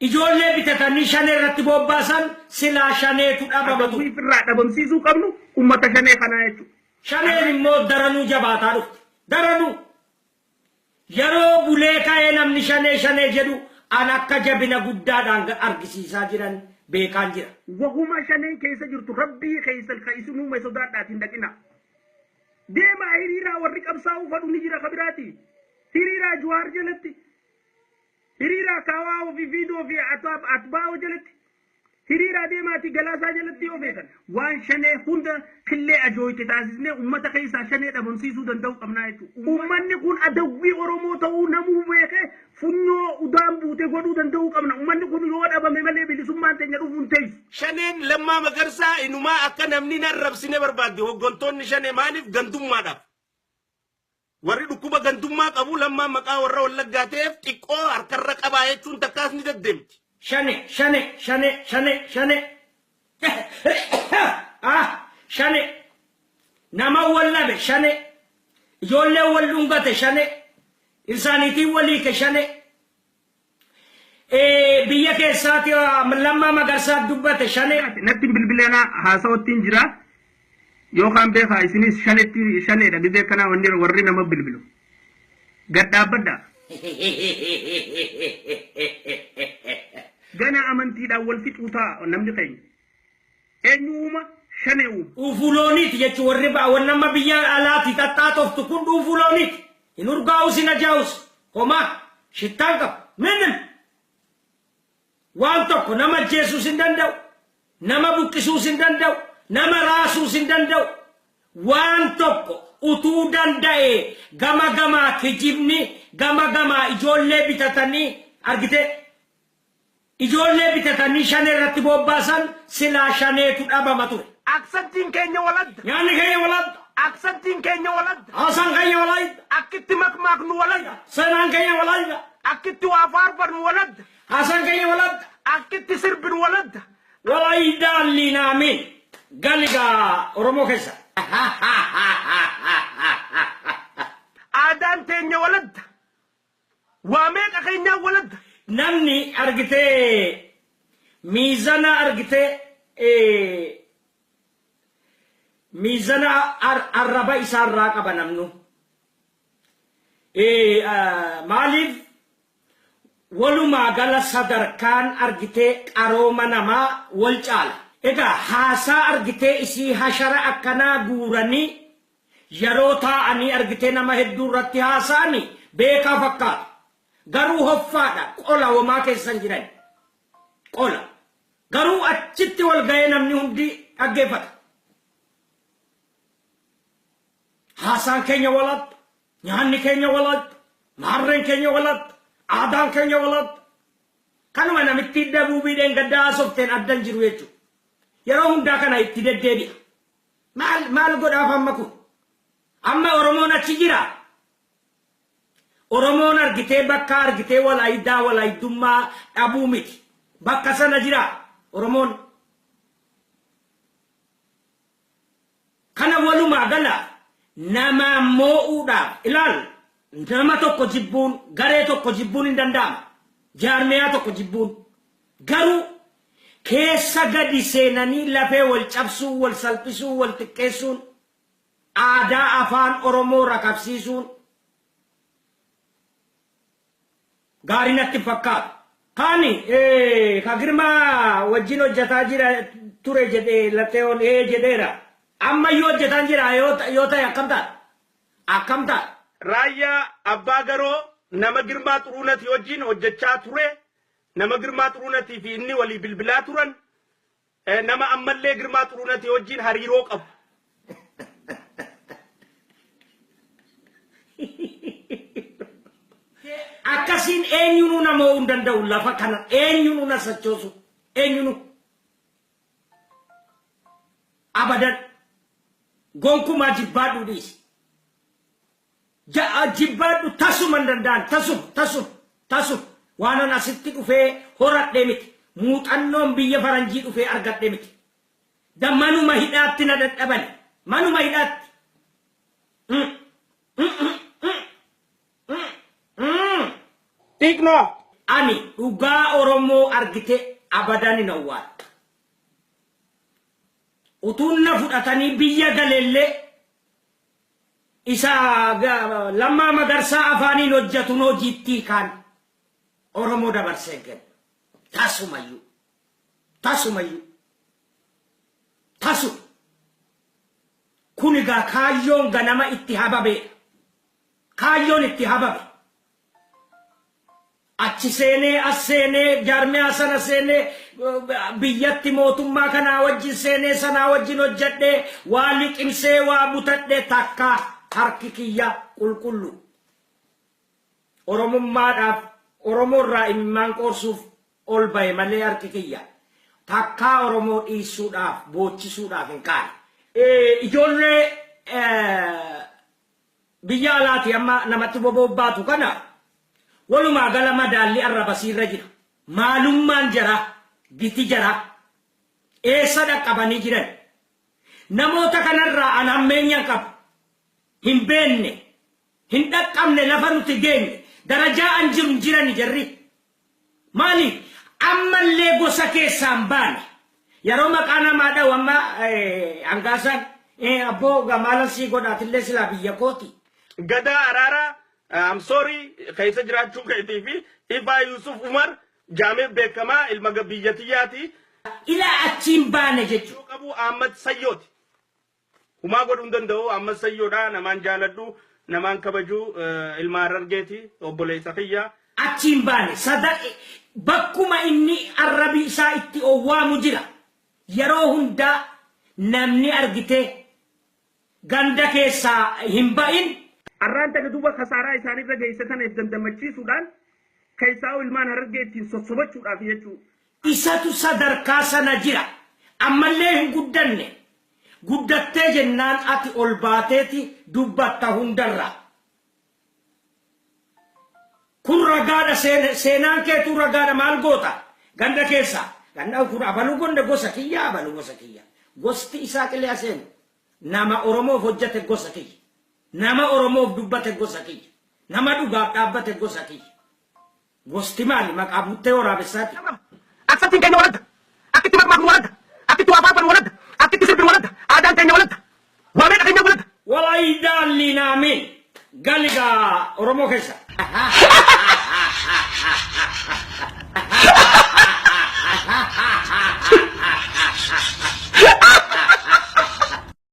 Ijoollee bitatanii shanee irratti bobbaasan silaa shaneetu dhabama ture. Adawwii firraa dhabamsiisuu qabnu ummata shanee kanaa jechuudha. Shaneen immoo daranuu jabaataa dhufte. Daranuu. Yeroo bulee ka'ee namni shanee shanee jedhu an akka jabina guddaadhaan argisiisaa jiran beekaan jira. Wahuma shaneen keessa jirtu rabbii keessan ka isin uume sodaadhaati hin dhaqinaa. Deemaa hiriiraa warri qabsaa'uu fadhu ni jira ka biraati. Hiriiraa Juwaar jalatti. Hiriiraa Kaawaa'oo fi Fiidoo fi Atbaa'oo jalatti. Hiriiraa deemaatii Galaasaa jalatti yoo feetan. Waan shanee hunda killee ajooyte taasisnee ummata keessaa shanee dhabamsiisuu danda'uu qabnaa jechuudha. Ummanni kun adawwii Oromoo ta'uu namuu beekee funyoo udaan buute godhuu danda'uu qabna. Ummanni kun yoo dhabame malee bilisummaan teenya dhufuu hin teessu. Shaneen Lammaa Magarsaa inumaa akka namni hin arrabsine barbaaddi. Hoggantoonni shanee maaliif gandummaadhaaf? Warri dhukkuba gandummaa qabu Lammaan maqaa warra Wallaggaa ta'eef xiqqoo harkarra qabaa jechuun takkaas ni deddeemti. Shane shane shane shane shane ah shane nama wal dhabe shane ijoollee wal dhungate shane isaaniitiin waliike shane Biyya keessaati Lammaa Magarsaa dubbate shanee. Natti hin bilbilanaa haasawattiin jira yookaan beekaa isinis shanetti shaneedha gizee akkanaa wanni warri nama bilbilu gad dhaabbadhaa. Gana amantiidhaan wal fixuu ta'a namni keenya. Eenyu uuma? Shanee uuma. Dhuufuu looniiti jechuun warri wanni amma biyya alaati xaxxaaxoftu kun dhuufuu looniiti. Hin urgaa'us hin ajaa'us. Homaa shittaan qabu. Minim. Waan tokko nama ajjeesuus hin danda'u. Nama buqqisuus hin danda'u. Nama raasuus hin danda'u. Waan tokko utuu danda'ee gama gamaa kijibni gama gamaa ijoollee bitatanii argitee Ijoollee bitatanii shanee irratti bobbaasan silaa shaneetu dhabama ture. Aksantiin keenya wal adda. Nyaanni keenya wal adda. Aksantiin keenya wal adda. Haasaan keenya wal adda. Akkitti makmaaknu wal adda. Seenaan keenya wal adda. Akkitti waa faarfannu wal adda. Haasaan keenya wal adda. Akkitti sirbinu wal adda. Walaydaa liinaamiin gali gaa Oromoo keessa. Aadaan teenya wal adda. Waa meeqa keenyaan wal adda. Namni argitee miizana argitee miizana arraba isaarraa qaba namnu. Maaliif walumaa gala sadarkaan argitee qarooma namaa wal caala. Egaa haasaa argitee isii hashara akkanaa guuranii Yeroo taa'anii argitee nama hedduu irratti haasa'ani beekaa fakkaatu. Garuu hoffaadha qola homaa keessa hin jiran. Qola. Garuu achitti wal ga'ee namni hundi dhaggeeffata. Haasaan keenya wal adda, nyaanni keenya wal adda, maarreen keenya wal adda, aadaan keenya wal adda. Kanuma namittiin dabuubii dheengaddaa haasofteen adda hin jiru jechuudha. Yeroo hundaa kana itti deddeebi'a. Maal maal godhaaf amma kun? Amma Oromoon achi jira. Oromoon argitee bakka argitee walaayidaa walaayidummaa dhabuu miti. Bakka sana jira Oromoon. Kana walumaa gala namaan moo'uudhaaf ilaal nama tokko jibbuun garee tokko jibbuun hin danda'ama. Jaarmiyaa tokko jibbuun. Garuu keessa gadi seenanii lafee wal cabsuu, wal salphisuu, wal xiqqeessuun, aadaa afaan Oromoo rakabsiisuun gaarii natti hin fakkaatu. Kaani ka Girmaa wajjin hojjetaa jira ture jedhe Lateewoon ee jedheera. Ammayyuu hojjetaan jira yoo ta'e akkam taata? Akkam taata? Raayyaa Abbaa Garoo nama Girmaa Xuruunatii wajjin hojjechaa ture Nama Girmaa Xuruunatii fi inni walii bilbilaa turan, nama ammallee Girmaa Xuruunatii wajjin hariiroo qabu. Akkasiin eenyunuu na moo'uu hin danda'u lafa kana eenyunuu na sochoosu eenyunuu. Abadan gonkumaa jibbaadhuu dhiisi. 6 jibbaadhu tasuma hin danda'an tasuma tasuma tasuma waanan asitti dhufee horadhe miti muuxannoon biyya faranjii dhufee argadhe miti da manuma hidhaatti na dadhabani manuma hidhaatti Mm. Mm, mm, mm, mm, mm. Xiiqnoo. Ani dhugaa Oromoo argite abadan hin awwaalu. Utuun na fudhatanii biyya galeellee isa Lammaa Magarsaa afaaniin hojjetuun hojiitti kaan Oromoo dabarsee hin kennu. Tasumayyuu. Tasumayyuu. Tasu. Kun egaa kaayyoon ganama itti hababeedha. Kaayyoon itti hababe. Achi seenee, as seenee, jaarmiyaa sana seenee, biyyatti mootummaa kanaa wajjin seenee, sanaa wajjin hojjedhee, waa liqimsee, waa butadhee, takka harki kiyya qulqullu. Oromummaadhaaf Oromoo irraa imimmaan qoorsuuf ol bahe malee harki kiyya takkaa Oromoo dhiisuudhaaf, boochisuudhaaf hin kaane. Ijoollee biyya alaati amma namatti bobobbaatu kana walumaa gala madaalli arrabasiirra jira. Maalummaan jara, giti jara, eessa dhaqqabanii jiran? Namoota kanarraa an hammeenya qabu. Hin beenne, hin dhaqqabne lafa nuti geenye, darajaa an jiru hin jirani jarri. Maali? Ammallee gosa keessaan baane. Yeroo maqaa namaa dha'u amma hangaasaan abboo gamaalan sii godhaatillee silaa biyya kooti. Gadaa Araaraa, I'm sorry, keessa jiraachuu keetii fi Ifaa Yusuf Umar jaameef beekamaa ilma biyya tiyyaati. Ilaa achiin baane jechuudha. Qabu Ahmad Sayyooti. Humaa godhuu hin danda'u. Ahmad Sayyoodha. Namaan jaaladhu, namaan kabaju, ilma Harargeeti, obboleessa kiyya. Achiin baane sada bakkuma inni arrabi isaa itti owwaamu jira. Yeroo hundaa namni argitee ganda keessaa hin ba'in. Arraan tana duuba kasaaraa isaanirra geesse tanaaf dandamachiisuudhaan keessaa ilmaan Harargee ittiin sossobachuudhaaf jechuudha. Isatu sadarkaa sana jira. Ammallee hin guddanne. Guddattee jennaan ati ol baateeti dubbatta hundarra. Kun ragaadha, seenaan keetuu ragaadha. Maal goota? Ganda keessa. Ganda kun abaluu gonda gosa kiyya, abaluu gosa kiyya. Gosti isaa qilee aseenu. Nama Oromoof hojjete gosa kiyya. Nama Oromoof dubbate gosa kiyya. Nama dhugaaf dhaabbate gosa kiyya. Gosti maali? Maqaa buttee waraabessaati. Accentiin keenya waladda. Akkitti marmaafnu waladda. Akkitti waa faarfannu waladda. Akkitti sirbinu waladda. Aadaan keenya waladda. Waa meeqa keenya waladda. Walaayidaalliin amiin. Galigaa Oromoo keessa.